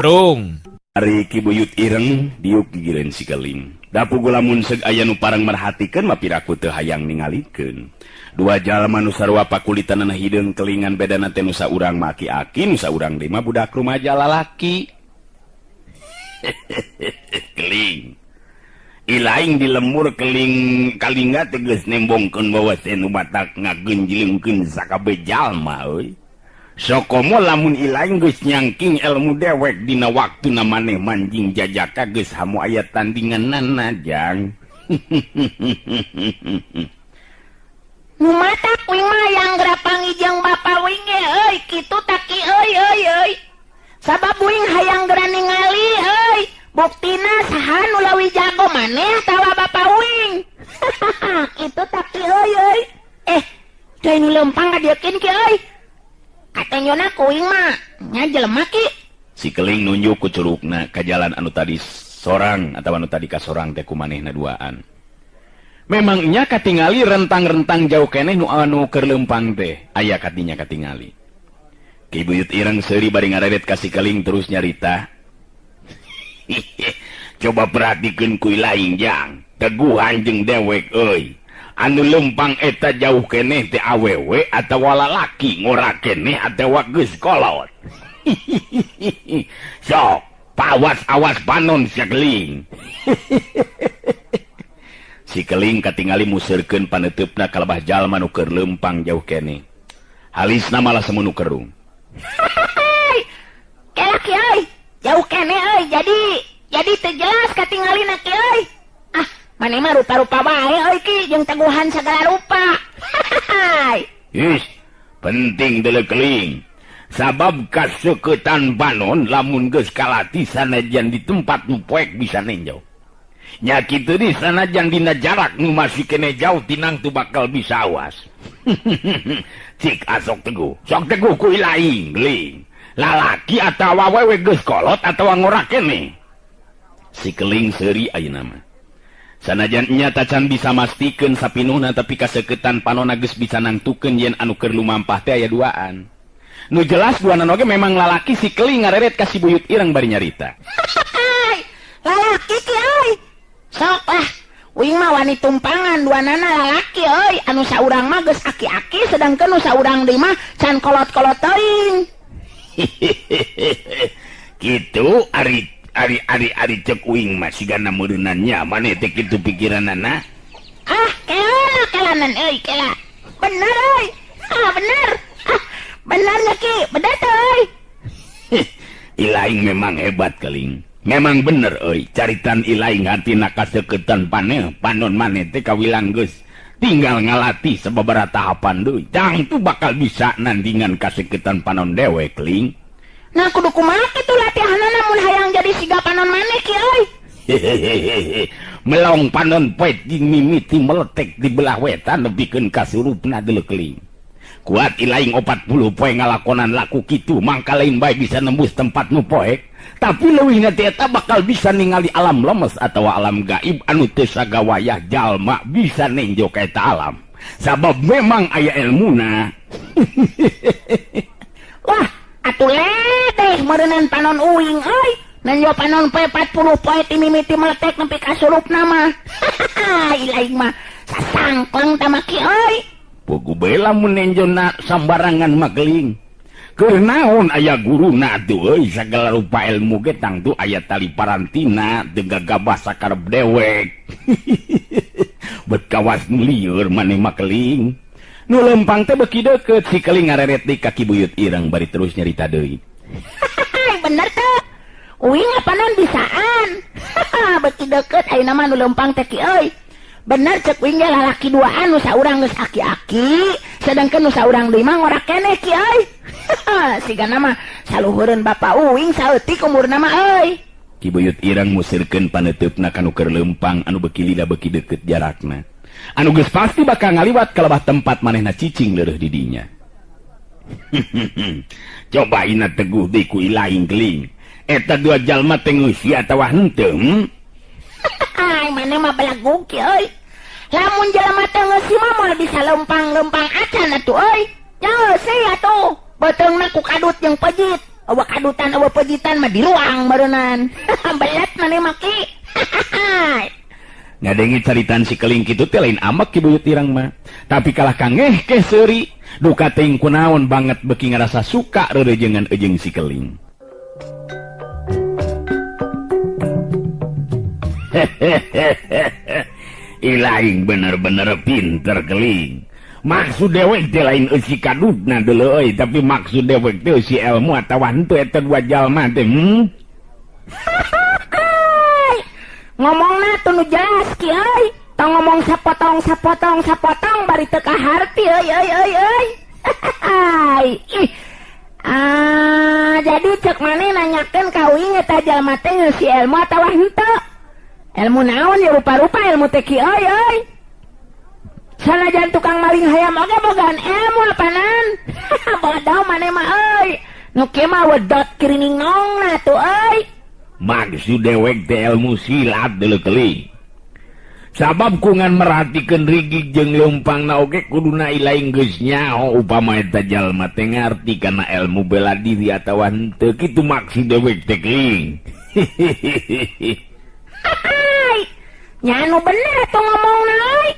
Cimprung. Ari Ki Buyut Ireng diuk gigireun si Keling. Da puguh lamun seug aya nu parang merhatikeun mah piraku teu hayang ningalikeun. Dua jalma nu sarua pakulitanana hideung kelingan bedana teh nu saurang mah aki-aki, nu saurang deui mah budak rumaja lalaki. Keling. Ilaing di lembur keling kalingga teh geus nembongkeun wawasen nu batak ngagenjlengkeun sakabeh jalma euy. Sokomo lamun ilaing geus nyangking ilmu dewek dina waktuna maneh manjing jajaka geus hamu aya tandinganana jang. Nu matak uing mah hayang geura panggih jeung bapa uing ge euy kitu ta ki euy euy euy. Sabab uing hayang geura ningali euy, buktina saha nu leuwih jago maneh atawa bapa uing. Kitu ta ki euy euy. Deui nu leumpang ka dieu kin ki euy. Katonjona ku uing mah nya jelema ki. Si Keling nunjuk ku curugna ka jalan anu tadi sorang atawa anu tadi kasorang teh ku manehna duaan. Memang nya katingali rentang-rentang jauh keneh nu anu keur leumpang teh aya katinya katingali. Ki Buyut Ireng seuri bari ngareret ka si Keling terus nyarita. Coba perhatikeun ku ilaing jang, teguhan jeung dewek euy. Anu leumpang eta jauh keneh teh awewe atawa lalaki ngora keneh atawa geus kolot. Sok pawas-awas panon si Keling. Si Keling katingali museurkeun paneuteup kalebah jalma nu keur leumpang jauh keneh. Halisna malah semunu kerung. Kelak ki euy, jauh keneh euy, jadi teu jelas katingalina ki euy. Ah, maneh mah rupa-rupa bae euy ki jeung teguhan sagala rupa. Ih, penting deuleu Keling. Sabab kaseuketan panon lamun geus kalati sanajan di tempat nu poek bisa nenjo. Nya kitu di sanajan dina jarak nu masih kene jauh tinang tu bakal bisa awas. Cik asok teguh, sok teguh ku ilaing Keling. Lalaki atawa awewe geus kolot atawa ngora keneh. Si Keling seuri ayeuna mah. Sanajan nya tacan bisa mastikeun sapinuhna tapi kaseuketan panonna geus bisa nangtukeun yen anu keur lumampah teh aya duaan. Nu jelas duanan oge memang lalaki si Keling ngareret ka si Buyut Ireng bari nyarita. Lalaki ki euy. Sok lah, uing mah wani tumpangan duanana lalaki euy, anu saurang mah geus aki-aki sedangkeun nu saurang deui mah can kolot-kolot teuing. Kitu ari ari ari ari cek uing mah sigana meureunnan nya maneh teh kitu pikiranana. Ah, kela kelanan euy kela. Bener euy. Ah, bener. Ah, bener nya ki, bener teh euy. Ilaing memang hebat Keling. Memang bener euy, caritan ilaing hatina kaseuketan paneh, panon maneh teh kawilang geus tinggal ngalatih sababaraha tahapan deui. Tang tu bakal bisa nandingan kaseuketan panon dewek Keling. Nah kudu kumaha kitu latihanana mun hayang jadi siga panon maneh ki euy. Melong panon poet jeung mimiti meletek di belah wetan nepikeun ka surupna deuleu Keling. Kuat ilaing 40 poe ngalakonan laku kitu mangka lain bae bisa nembus tempat nu poek. Tapi leuwihna teh eta bakal bisa ningali alam lemes atawa alam gaib anu teu sagawayah jalma bisa nenjo ka eta alam. Sabab memang aya elmuna. Wah, atuh ledeh meureunnan panon uing euy. Nenjo panon poe 40 poe ti mimiti meletek nepi ka surupna mah. Ilaing mah sasangkleng tah mah ki euy. Pugu bae lamun nenjona sambarangan mah Keling. Keur naon aya guruna atuh euy, sagala rupa ilmu ge tangtu aya tali parantina teu gagabah sakarep dewek. Bet kawas nu lieur maneh mah Keling. Nu lempang teh beuki deukeut si Keling ngareret di kaki Buyut Ireng bari terus nyarita deui. Bener teh. Uing apanan bisaan. Beuki deukeut ayeuna mah nu lempang teh ki euy. Bener cek uing ge lalaki duaan nu saurang geus aki-aki, sedangkeun nu saurang deui mah ngora keneh ki euy. Sigana mah saluhureun bapa uing saeutik umurna mah euy. Ki Buyut Ireng musirkeun paneuteup ka nu keur leumpang anu beuki lila beuki deukeut jarakna. Anu geus pasti bakal ngaliwat ka lebah tempat manehna cicing leureuh di dinya. Coba ina teguh deui ku ilaing Keling. Eta dua jalma teh ngeusi atawa henteu? Maneh mah belagug ki euy. Lamun jelema teh ngeusi mah moal bisa lempang-lempang acan atuh euy. Nya sih atuh, beuteungna ku kadut jeung pejit. Eueuh kadutan eueuh pejitan mah di ruang bareunan. Belet maneh mah ki. Ngadenge caritaan si Keling kitu teh lain amek Ki Buyut Ireng mah. Tapi kalah kangeh ke seuri, duka teuing kunaon banget beuki ngarasa suka reurejengan eujeung si Keling. Ilaing bener-bener pinter Keling. Maksud dewek teh lain eusi kadutna deuleu euy, tapi maksud dewek teh eusi ilmu atawa henteu eta dua jalma teh. Ngomongna tuh nu jelas ki euy. Tong ngomong sapotong sapotong sapotong bari teu kaharti euy euy euy euy. Ih. Ah, jadi cek maneh nanyakeun ka uing eta jalma teh ngeusi ilmu atawa henteu? Ilmu naon ya rupa-rupa ilmu teh ki euy euy. Sanajan tukang maling hayam oge bogaan ilmu apanan. Bodoh maneh mah euy. Nu kieu mah wedot kirining nongna tuh euy. Maksud dewek teh ilmu silat deuleu Keling. Sabab kungan merhatikeun rigig jeung leumpangna oge kuduna ilaing geus nyaho upama eta jalma teh ngarti kana ilmu bela diri atawa henteu, kitu maksud dewek teh Keling. Hai. Nya anu bener atuh ngomongna euy.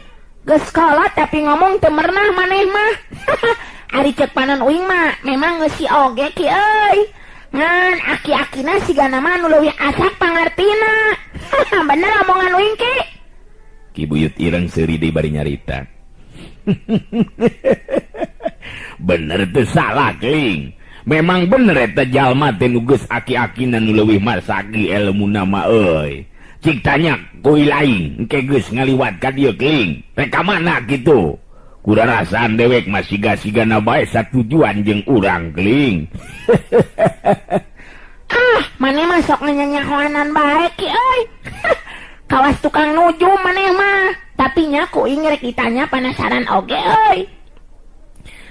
Geus kolot tapi ngomong teu merenah maneh mah. Ari ceuk panon uing mah memang ngeusi oge ki euy. Ngan aki-akina sigana mah nu leuwih asak pangartina. Bener omongan uing ki. Ki Buyut Ireng seuri deui bari nyarita. Bener teu salah Keling. Memang bener eta jalma teh nu geus aki-akina nu leuwih masagi elmuna mah euy. Cik tanya ku lain engke geus ngaliwat ka dieu Keling. Rek ka mana kitu? Kurarasaan dewek mah siga-sigana bae satujuan jeung urang Keling. Ah, maneh mah sok nyanyahoanan bae ki euy. Kawas tukang nujum maneh mah. Tapi nya ku uing rek ditanya penasaran oge euy.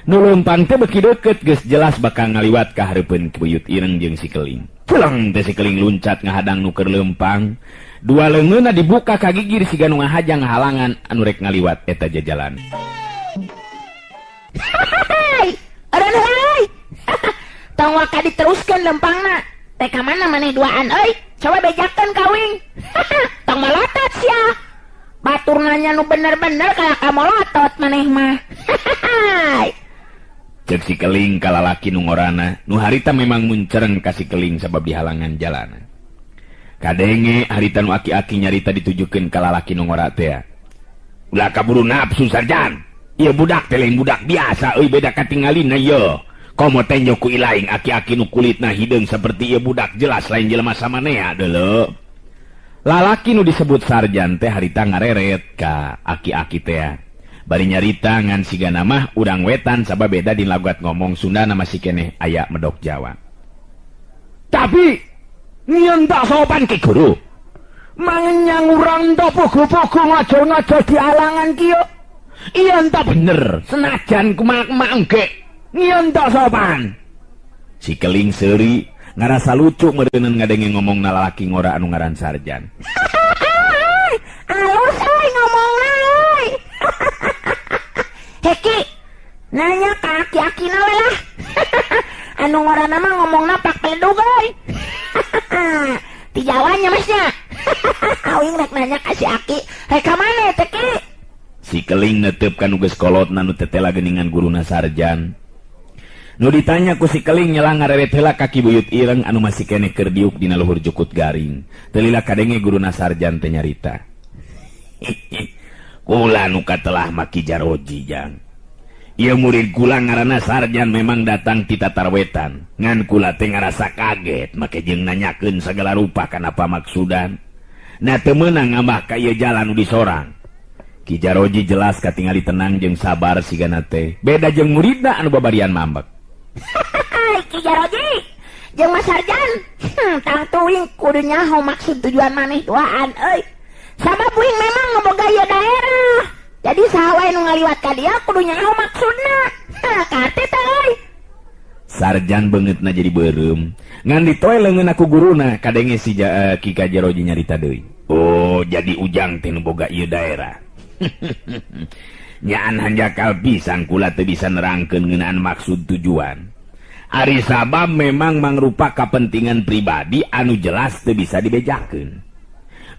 Nu leumpang teh beuki deukeut geus jelas bakal ngaliwat ka hareupeun Ki Buyut Ireng jeung si Keling. Pulang teh si Keling luncat ngahadang nu keur leumpang. Dua leungeunna dibuka ka gigir siga nu ngahaja ngahalangan anu rek ngaliwat eta jajalan. Hai, eureun heula. Tong waka diteruskeun leumpangna. Teh ka mana maneh duaan euy? Coba bejakeun ka uing. Tong malotot sia. Batur nanya nu bener-bener kalah ka molotot maneh mah. Cek si Keling ka lalaki nu ngorana, nu harita memang muncereng ka si Keling sabab dihalangan jalana. Kadenge harita nu aki-aki nyarita ditujukeun ka lalaki nu ngora teh. Ulah kaburu nafsu sarjan. Ieu budak teh lain budak biasa euy, beda katingalina ieu. Komo teh nyo ku ilaing aki-aki nu kulitna hideung seperti ieu budak jelas lain jelema samanea deuleu. Lalaki nu disebut sarjan teh harita ngareret ka aki-aki teh. Bari nyarita ngan sigana mah urang wetan sabab beda di logat ngomong Sunda na masih keneh aya medok Jawa. Tapi nyeun tak sopan ki guru. Mangenyang urang tok pugu-pugu ngajo-ngajo di alangan kieu. Iya entah bener, senajan kumak-mak engke. Nyeun tak sopan. Si Keling seuri ngarasa lucu meureuneuh ngadenge ngomong na lalaki ngora anu ngaran sarjan. Alus euy ngomongna euy. Heki, nanya ka aki-akina we lah. Anu ngorana mah ngomongna pak peledug euy. Ti Jawanya masnya. Uing rek nanya ka si aki, rek ka mana teh ki? Si Keling netep ka nu geus kolotna nu tetela geuningan guruna sarjan. Nu ditanya ku si Keling nyelang ngareret heula ka Ki Buyut Ireng anu masih keneh keur diuk dina luhur jukut garing. Teu lila kadenge guruna sarjan teh nyarita. Kula nu katelah mah Ki Jaroji jang. Ieu murid kula ngaranna sarjan memang datang ti tatar wetan. Ngan kula teh ngarasa kaget make jeung nanyakeun sagala rupa kana pamaksudan. Na teu meunang ngambah ka ieu jalan nu disorang. Ki Jaroji jelas katingali tenang jeung sabar sigana teh. Beda jeung muridna anu babarian mambek. Hai Ki Jaroji jeung Mas Sarjan. Tangtu uing kudu nyaho maksud tujuan maneh duaan euy. Sabab uing memang ngeboga ieu daerah. Jadi saha wae nu ngaliwat ka dieu kudu nyaho maksudna. Kate teh euy. Sarjan beungeutna jadi beureum. Ngan ditoe leungeunna ku guruna kadenge si Ki Jaroji nyarita deui. Oh, jadi ujang teh nu boga ieu daerah. Nyaan hanjakal pisang kula teu bisa nerangkeun ngeunaan maksud tujuan. Ari sabab memang mangrupa kapentingan pribadi anu jelas teu bisa dibejakeun.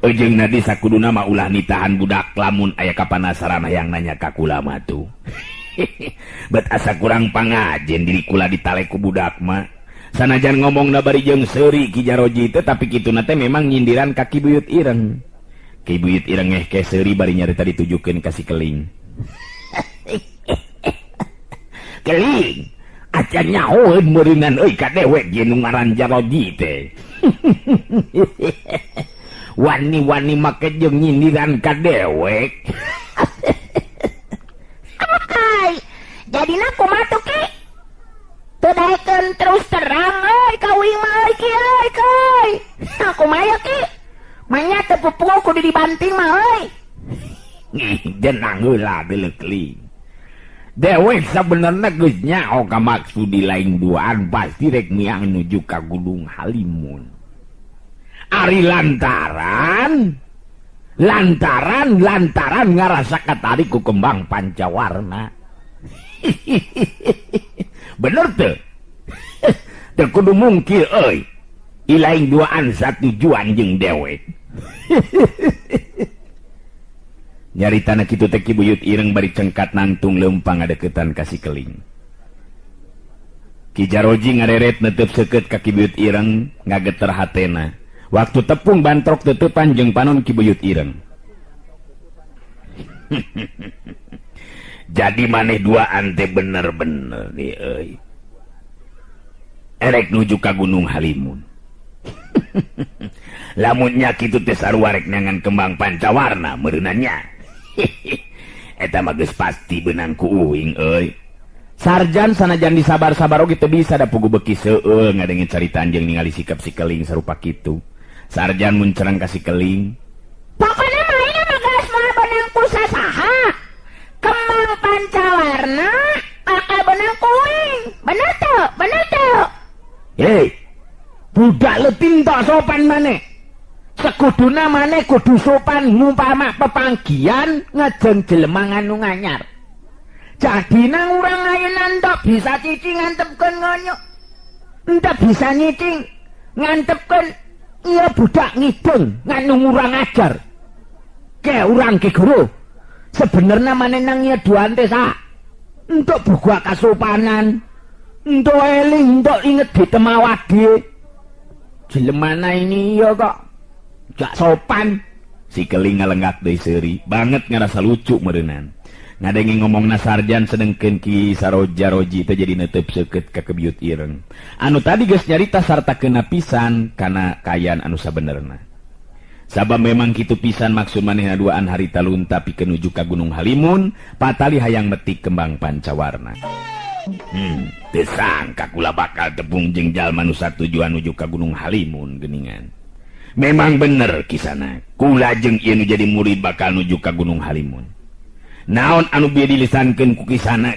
Ejeng nadi sakuduna mah ulah nitahan budak lamun aya kapanasaran hayang nanya ka kula mah tuh. Bet asa kurang pangajen diri kula ditale ku budak mah. Sanajan ngomongna bari jeung seuri Ki Jaroji teh tapi kituna teh memang nyindiran ka Ki Buyut Ireng. Ki Buyut Ireng ngeh seuri bari nyarita ditujukeun ka si Keling. Keling, acan nyahoeun meureunnan euy ka dewek ye nu ngaran Jaroji teh. Wani-wani make jeung nyindiran ka dewek. Hai, jadina kumaha tuh Ki? Teu daekeun terus terang euy ka uing mah euy Ki euy euy. Kumaha ya Ki? Manya teu pupuh kudu dibanting mah euy. Jenang heula deuleu Keling. Dewek sabenerna geus nyaho ka maksud di lain duaan pasti rek miang nuju ka Gunung Halimun. Ari lantaran ngarasa katarik ku kembang pancawarna. Bener teu? Teu kudu mungkir euy. Ilaing duaan satujuan jeung dewek. Nyaritana kitu teh Ki Buyut Ireng bari cengkat nangtung leumpang ngadeukeutan ka si Keling. Ki Jaroji ngareret netep seukeut ka Ki Buyut Ireng ngageter hatena. Waktu tepung bantrok teuteupan jeung panon Ki Buyut Ireng. Jadi maneh duaan teh bener-bener nih euy. Erek nuju ka Gunung Halimun. Lamunnya kitu teh sarua rek neangan kembang pancawarna meureunannya. Eta mah geus pasti beunang ku uing euy. Sarjan sanajan disabar-sabar oge teu bisa da pugu beuki seueul ngadenge carita jeung ningali sikap si Keling sarupa kitu. Sarjan mun cerang ka si Keling. Pokona mah ayeuna mah geus moal beunang ku sasaha. Kembang pancawarna bakal beunang ku uing. Bener teu? Bener teu? Hei, budak leutik tok sopan maneh. Sekuduna maneh kudu sopan ngumpama pepanggihan ngajeng jelema anu nganyar. Jadina urang ayeuna entok bisa cicing ngantepkeun ngonyok. Entok bisa nyicing ngantepkeun ieu budak ngidung nganu ngurang ajar. Ke urang ki guru. Sebenerna maneh nang ieu duan teh sak. Entok buka kasopanan. Entok eling, entok inget ditemawadi. Jelemana ini iya kok gak sopan. Si Keling ngalenggak deui seuri, banget ngarasa lucu meureunnan. Ngadenge ngomongna Sarjan sedengkeun Ki Saroja Roji teh jadi neuteup seukeut ka Ki Buyut Ireng. Anu tadi geus nyarita sarta keuna pisan kana kayan anu sabenerna. Sabab memang kitu pisan maksud manehna duaan harita lunta pikeun nuju ka Gunung Halimun, patali hayang metik kembang pancawarna. Teu sangka kula bakal tepung jeung jalma nu satujuan nuju ka Gunung Halimun geuningan. Memang bener kisana, kula jeung ieu nu jadi murid bakal nuju ka Gunung Halimun. Naon anu bieu dilisankeun ku kisana?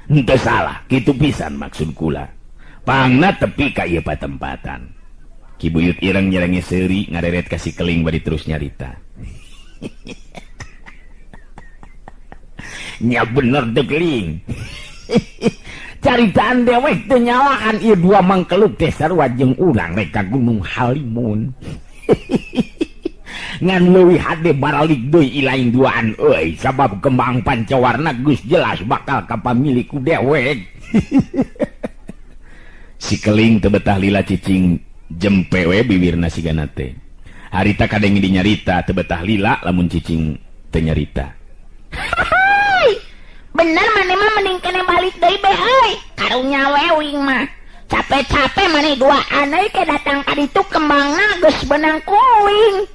Henteu salah, kitu pisan maksud kula. Pangna tepi ka ieu patempatan. Ki Buyut Ireng nyerenge seuri ngareret ka si Keling bari terus nyarita. Nya bener teu Keling. Caritaan dewek teu nyalaan ieu dua mangkeluk teh sarua jeung urang rek ka Gunung Halimun. Ngan leuwih hade baralik deui ilaing duaan euy sabab kembang pancawarna geus jelas bakal ka pamilik ku dewek. Si Keling teu betah lila cicing jempe we biwirna sigana teh. Harita kadenge dinyarita teu betah lila lamun cicing teu nyarita. Bener maneh mah mending kene balik deui be euy. Karunya we uing mah. Capek-capek maneh duaan euy ke datang ka ditu kembangna geus beunang ku uing.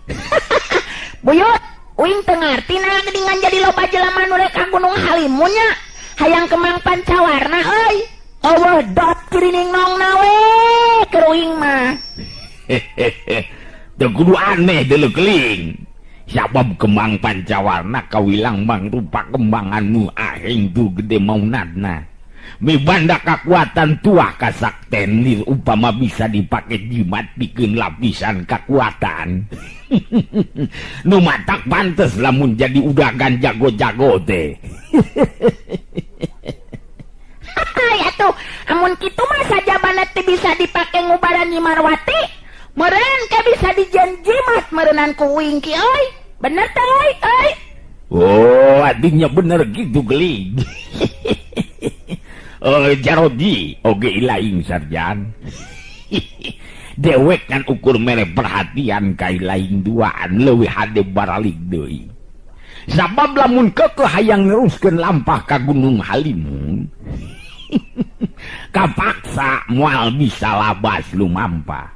Buyut, uing teu ngarti na geuningan jadi loba jelema nu rek ka Gunung Halimun nya. Hayang kembang pancawarna euy. Eueuh dot kirining nongna we keur uing mah. Teu kudu aneh deuleu Keling. Sabab kembang pancawarna kawilang mangrupa kembanganmu aheng tu gede maunadna. Mibanda kakuatan tua kasakten lir upama bisa dipake jimat pikeun lapisan kakuatan. Nu matak pantes lamun jadi udagan jago-jago teh. Hai atuh, amun kitu mah sajabana meureunan ku uing ki euy. Bener teh euy euy. Oh, adinya bener gitu gelig. Jaroji oge ilaing sarjan. Dewek kan ukur mere perhatian ka ilaing duaan leuwih hade baralik deui. Sabab lamun keukeuh hayang neruskeun lampah ka Gunung Halimun. Kapaksa moal bisa labas lumampah.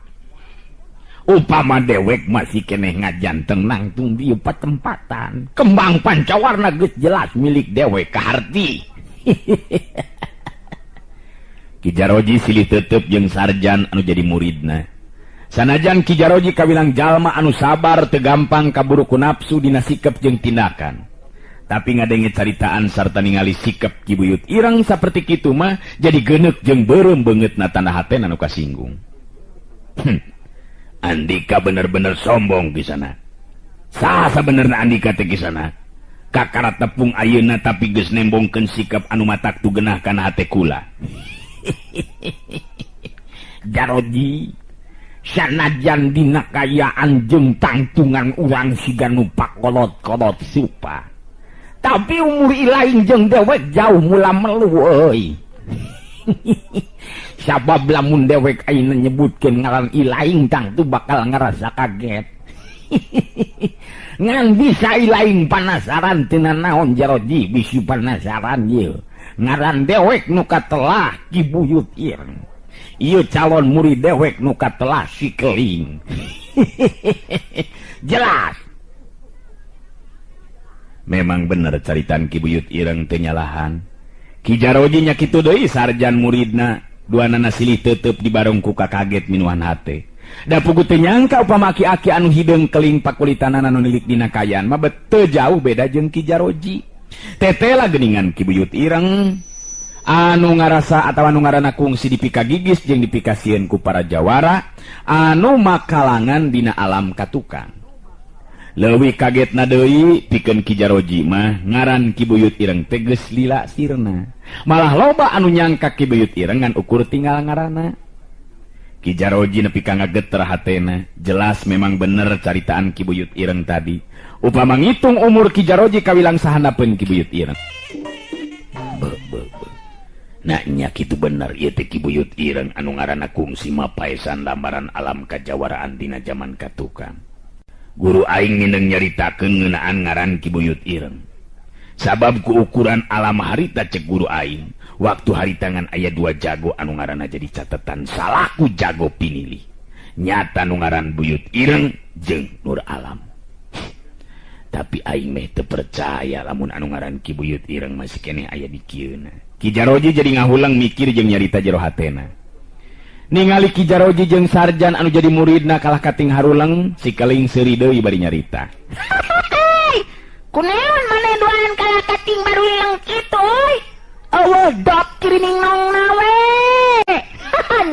Upama dewek masih keneh ngajanteng nangtung di patempatan. Kembang pancawarna geus jelas milik dewek kaharti. Ki Jaroji silih tetep jeung sarjan anu jadi muridna. Sanajan Ki Jaroji kawilang jalma anu sabar teu gampang kaburu ku nafsu dina sikep jeung tindakan. Tapi ngadenge caritaan sarta ningali sikep Ki Buyut Ireng saperti kitu mah jadi geuneuk jeung beureum beungeutna tanda hatena anu kasinggung. Andika bener-bener sombong di sana. Saha sabenerna Andika teh di sana? Kakara tepung ayeuna tapi geus nembongkeun sikap anu matak tu genah kana hate kula. Jaroji sanajan dina kayaan jeung tangtungan urang siga nu pakolot-kolot supa. Tapi umur ilaing jeung dewek jauh mula melu euy. Sabab lamun dewek ayeuna nyebutkeun ngaran ilaing tangtu bakal ngarasa kaget. Ngan bisa ilaing panasaran tina naon Jaroji bisi panasaran ieu. Ngaran dewek nu katelah Ki Buyut Ireng. Ieu calon murid dewek nu katelah si Keling. Jelas. Memang bener caritaan Ki Buyut Ireng teu nyalahan. Ki Jaroji nya kitu deui sarjan muridna, duanana silih tetep dibarong ku kakaget minuhan hate. Da pugu teu nyangka upama aki-aki anu hideung keling pakulitanana anu nilik dina kayan mah teu jauh beda jeung Ki Jaroji. Tetela geuningan Ki Buyut Ireng anu ngarasa atawa anu ngaranna kungsi dipikagigis jeung dipikasieun ku para jawara anu makalangan dina alam katukang. Leuwih kagetna deui pikeun Ki Jaroji mah ngaran Ki Buyut Ireng teh geus lila sirna. Malah loba anu nyangka Ki Buyut Ireng ngan ukur tinggal ngaranna. Ki Jaroji nepi ka ngageter hatena, jelas memang bener caritaan Ki Buyut Ireng tadi. Upama ngitung umur Ki Jaroji kawilang sahandapeun Ki Buyut Ireng. Be be be. Nah nya kitu bener ieu teh Ki Buyut Ireng anu ngaranna kungsi mapaesan lambaran alam kajawaraan dina jaman katukang. Guru aing ngineng nyaritakeun ngeunaan ngaran Ki Buyut Ireng. Sabab ku ukuran alam harita cek guru aing, waktu harita ngan aya dua jago anu ngaranna jadi catatan salaku jago pinilih. Nyata nu ngaran Buyut Ireng jeung Nur Alam. Tapi aing meh teu percaya lamun anu ngaran Ki Buyut Ireng masih keneh aya di kieuna. Ki Jaroji jadi ngahulang mikir jeung nyarita jero hatena. Ningali Ki Jaroji jeung sarjan anu jadi muridna kalah kating haruleng, si Keling seuri deui bari nyarita. Kunaon maneh duaan kalah kating baruleng kitu euy? Eueuh dop kirining nongna we.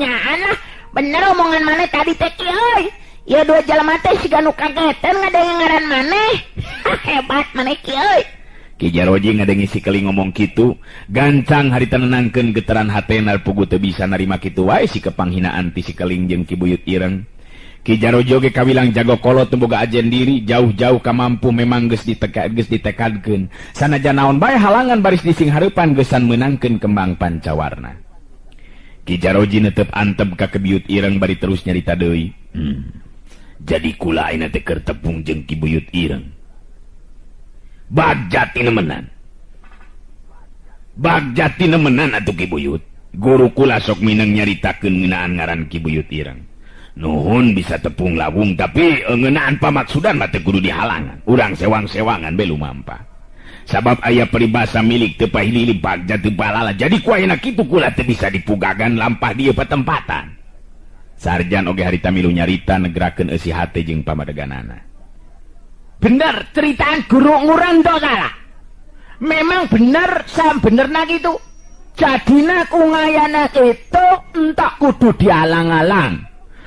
Nyaan lah, bener omongan maneh tadi teh ki euy. Ieu dua jalma teh siga nu kagetan ngadenge ngaran maneh. Hebat maneh ki euy. Ki Jaroji ngadenge si Keling ngomong kitu, gancang harita nenangkeun getaran hatena pugu teu bisa narima kitu wae si kepanghinaan ti si Keling jeung Ki Buyut Ireng. Ki Jaroji oge kawilang jago kolot teu boga ajen diri, jauh-jauh ka mampu memang geus ditekadkeun. Sanajan naon bae halangan baris dising hareupan geusan meunangkeun kembang pancawarna. Ki Jaroji netep antep ka Ki Buyut Ireng bari terus nyarita deui. Jadi kula ayeuna teh keur tepung jeung Ki Buyut Ireng. Bagjati nemenan. Bagjati nemenan atuh Ki Buyut. Guru kula sok mineng nyaritakeun ngeunaan ngaran Ki Buyut Ireng. Nuhun bisa tepung lawung tapi ngeunaan pamaksudan mah teu kudu dihalangan. Urang sewang-sewangan be lumampah. Sabab aya peribahasa milik teu pahili bagja teu balala. Jadi ku ayeuna kitu kula teu bisa dipugagan lampah dieu patempatan. Sarjan oge harita milu nyarita negrakeun eusi hate jeung pamadeganana. Bener ceritaan guru ngurang to salah. Memang bener sam benerna kitu. Jadina ku ngayana kitu entok kudu dialang-alang.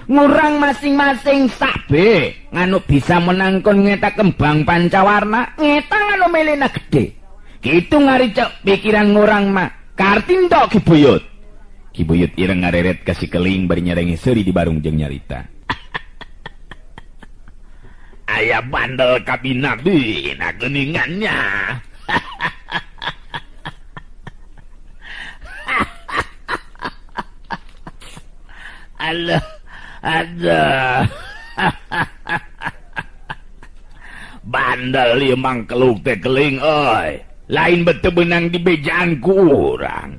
Ngurang masing-masing sabe nganu bisa menangkon ngeta kembang pancawarna, ngeta nganu melena gede. Kitu ngaricek pikiran ngurang mah. Kartin tok Ki Buyut. Ki Buyut Ireng ngareret ka si Keling bari nyerenge seuri di barung jeung nyarita. Aya bandel kabina-bina geuningannya. Aduh, aduh. Bandel ieu mangkeluk teh keling euy. Lain bete beunang dibejaan ku urang.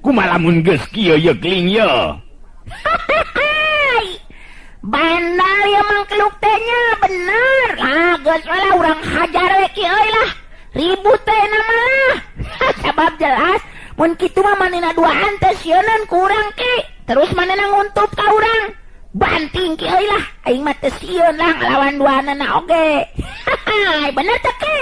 Kumaha lamun geus kieu ye keling ye. Bandel ieu mangkeluk teh nya bener. Lah geus we lah urang hajar we ki euy lah. Ribut teh nama lah. Sabab jelas mun kitu mah manehna duaan teh sieuneun ku urang ki. Terus manehna nguntup ka urang. Banting ki euy lah. Aing mah teu sieun lah ngalawan duaanana oge. Bener teh ki.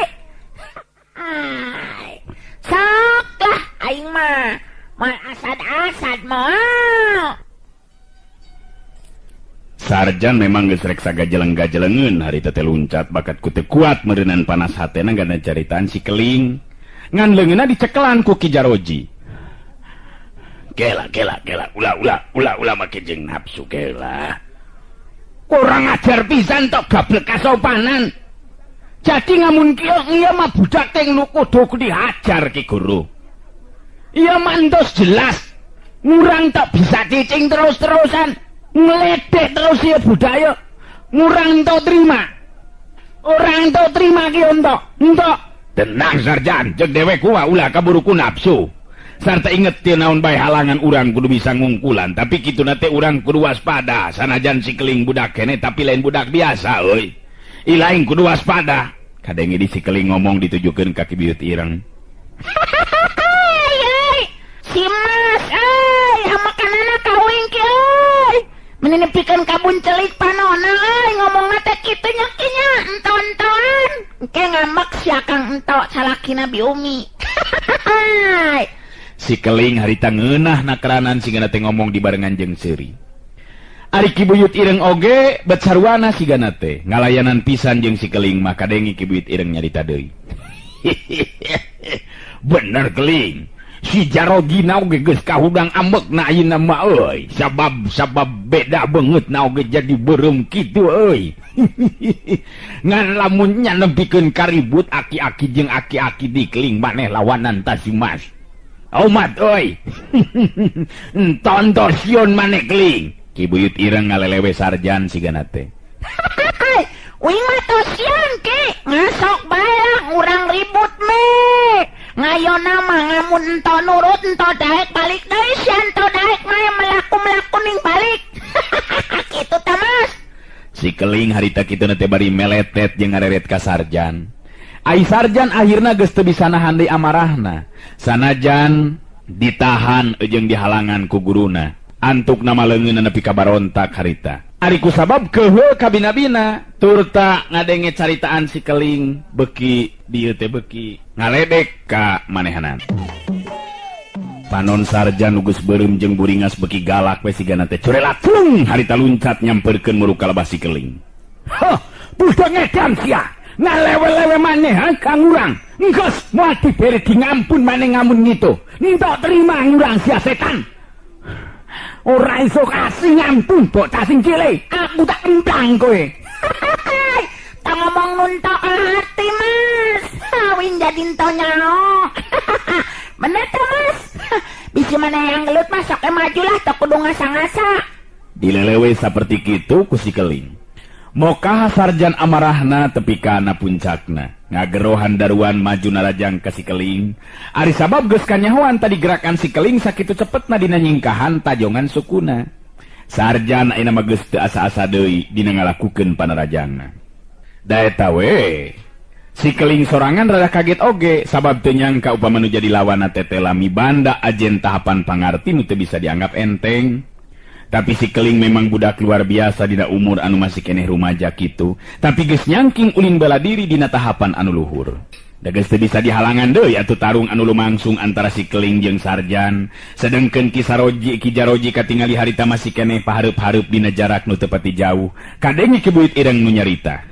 Sok lah aing mah. Moal asad-asad moal. Sarjan memang geus rek sagajeleng-gajelengeun harita teh luncat bakat ku teu kuat meureunan panas hatena gana caritaan si keling. Ngan leungeunna dicekelan ku Ki Jaroji. Kela kela kela ulah ulah ulah ulah make jeung nafsu kela. Kurang ajar pisan tok gablek kasopanan. Jadi ngamun kieu ieu mah budak teh nu kudu dihajar Ki Guru. Ieu mah entos jelas ngurang tak bisa cicing terus-terusan. Ngledek terus ieu budak ieu. Ngurang ento terima. Orang ento terima ki entok. Entok. Tenang Sarjan, ceuk dewek kuah ulah kaburu ku nafsu. Sarta inget teu naon bae halangan urang kudu bisa ngungkulan, tapi kituna teh urang kudu waspada. Sanajan si keling budak kene tapi lain budak biasa euy. Ilaing kudu waspada. Kadenge di si keling ngomong ditujukeun ka Ki Buyut Ireng. Si Mas euy, hamakanana ka uing ki euy. Meninipikeun kabun celik panona euy, ngomongna teh kitu nya ki nya, enton-entoan. Engke ngambek si Akang entok salakina Bi Umi. Si keling harita ngeunah nakeranan sigana teh ngomong dibarengan jeung seuri. Ari Ki Buyut Ireng oge bet sarwana sigana teh ngalayanan pisan jeung si keling mah kadengi Ki Buyut Ireng nyarita deui. Bener keling. Si Jarogina oge geus kahudang ambekna ayeuna mah euy. Sabab beda beungeut na oge jadi beureum kitu euy. Ngan lamun nya nempikeun karibut aki-aki jeung aki-aki dikeling maneh lawanan ta si Mas. Omat euy. Tonton sieun maneh keling. Ki Buyut Ireng ngalelewe Sarjan sigana teh. Uing mah tos sieun ki, ngasok bae lah urang ribut me. Ngayona mah ngamun ento nurut ento daek balik deui sia ento daek mah melaku-melaku ning balik. Kitu ta Mas. Si keling harita kitu teh bari meletet jeung ngareret ka Sarjan. Ai Sarjan akhirna geus teu bisa nahan deui amarahna. Sanajan ditahan jeung dihalangan ku guruna. Antuk nama leungeunna nepi ka barontak harita. Ari kusabab keuheul kabina-bina turta ngadenge caritaan si keling beki dieu teh beki ngaledek ka manehanan. Panon Sarjan nu geus beureum jeung buringas beki galak we sigana teh curelatung harita luncat nyamperkeun muruk ka lebah si keling. Hah, budak ngedan sia. Ngalewe-lewe maneh ha ka ngurang. Enggeus moal dibere di ngampun maneh ngamun ngitu. Entok terima ngurang sia setan. Ora iso kasih ngampun bocah sing cilik. Aku tak emplang kowe. Tak ngomong nuntok hati Mas. Wing jadi ento nyaho. Bener tuh Mas. Bisi mana yang gelut Mas sok maju lah tok kudu ngasa-ngasa. Dilelewe saperti kitu ku si keling. Mokah Sarjan amarahna tepi kana puncakna. Ngagerohan daruan maju narajang ka si keling. Ari sabab geus kanyahoan tadi gerakan si keling sakitu cepetna dina nyingkahan tajongan sukuna. Sarjan ayeuna mah geus teu asa-asa deui dina ngalakukeun panarajangna. Da eta we. Si keling sorangan rada kaget oge sabab teu nyangka upama nu jadi lawanna teh teh lami banda ajen tahapan pangarti nu teu bisa dianggap enteng. Tapi si keling memang budak luar biasa dina umur anu masih keneh rumaja kitu, tapi geus nyangking ulin bela diri dina tahapan anu luhur. Da geus teu bisa dihalangan deui atuh tarung anu lumangsung antara si keling jeung Sarjan. Sedengkeun Ki Saroji Ki Jaroji katingali harita masih keneh pahareup-hareup dina jarak nu teu pati jauh. Kadenge Ki Buyut Ireng nu nyarita.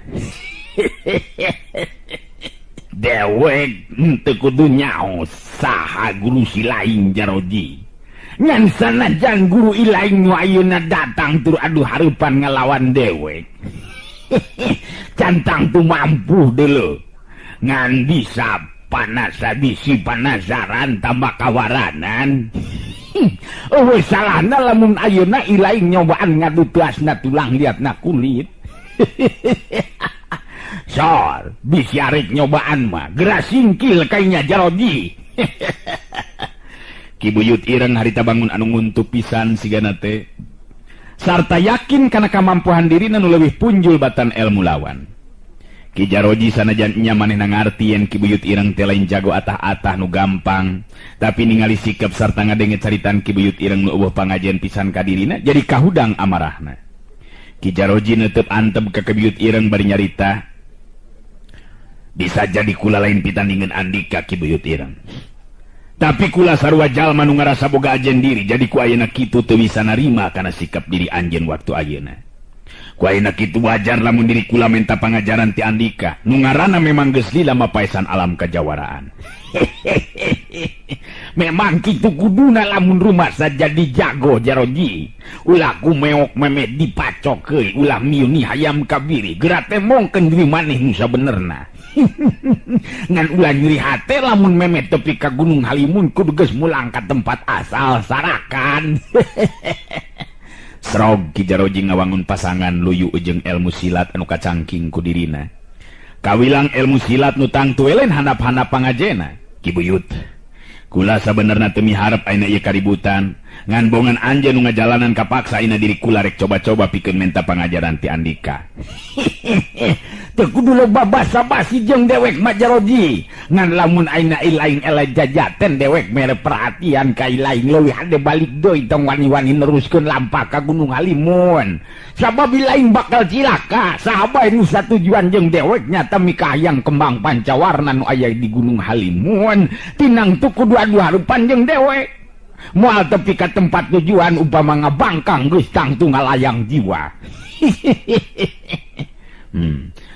Dewek teu kudu nyaho saha guru si lain Jaroji. Ngan sanajan guru ilaing nu ayeuna datang tur adu hareupan ngalawan dewek. Can tangtu mampu dulu. Ngan bisa panasa bisi panasaran tambah kawaranan. Eueuh salahna lamun ayeuna ilaing nyobaan ngadu teasna tulang liatna kulit. Sor, bisi arek nyobaan mah geura singkil kainya Jaroji. Ki Buyut Ireng harita bangun anu nguntup pisan sigana teh. Sarta yakin kana kamampuan dirina nu leuwih punjul batan elmu lawan. Ki Jaroji sanajan nya manehna ngarti yen Ki Buyut Ireng teh lain jago atah-atah nu gampang, tapi ningali sikap sarta ngadenge caritan Ki Buyut Ireng nu eueuh pangajen pisan ka dirina jadi kahudang amarahna. Ki Jaroji neuteup antep ka Ki Buyut Ireng bari nyarita, bisa jadi kula lain pitandingan andika Ki Buyut Ireng. Tapi kula sarua jalma nu ngarasa boga ajen diri, jadi ku ayeuna kitu teu bisa narima kana sikap diri anjeun waktu ayeuna. Ku ayeuna kitu wajar lamun diri kula menta pangajaran ti andika, nu ngaranna memang geus lila mapaesan alam kajawaraan. Memang kitu kuduna lamun rumasa jadi jago Jaroji. Ulah ku meok memet dipacok ulah miuni hayam kabiri, geura teh mongkeun diri maneh nu sabenerna. Ngan ulah nyeri hate lamun memet tepi ka Gunung Halimun kudu geus mulang ka tempat asal sarakan. Srog Ki Jaroji ngawangun pasangan luyu jeung elmu silat anu kacangking ku dirina. Kawilang elmu silat nu tangtu elen handap-handap pangajena. Ki Buyut, kula sabenerna teu miharep ayeuna ieu kaributan, ngan bongan anjeun nu ngajalanan kapaksa ayeuna diri kula rek coba-coba pikeun menta pangajaran ti andika. Teu kudu loba basa-basi jeung dewek mah Jaroji. Ngan lamun ayeuna ilaing eleh jajaten dewek mere perhatian ka ilaing leuwih hade balik deui tong wani-wani neruskeun lampah ka Gunung Halimun. Sabab ilaing bakal cilaka. Saha bae nu satujuan jeung dewek nyata mikahayang kembang pancawarna nu aya di Gunung Halimun. Tinang tu kudu adu harupan jeung dewek. Moal tepi ka tempat tujuan upama ngabangkang geus tangtu ngalayang jiwa.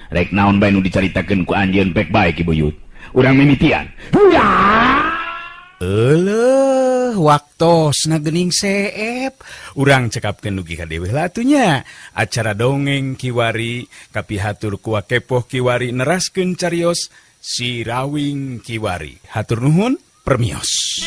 Rek naon bae nu dicaritakeun ku anjeun pek bae Ki Buyut. Urang mimitian. Euleuh, waktosna geuning seep. Urang cekapkeun dugi ka deweh lah atuh nya. Acara dongeng kiwari kapihatur ku Wakepoh kiwari neraskeun carios Sirawing Kiwari. Hatur nuhun, permios.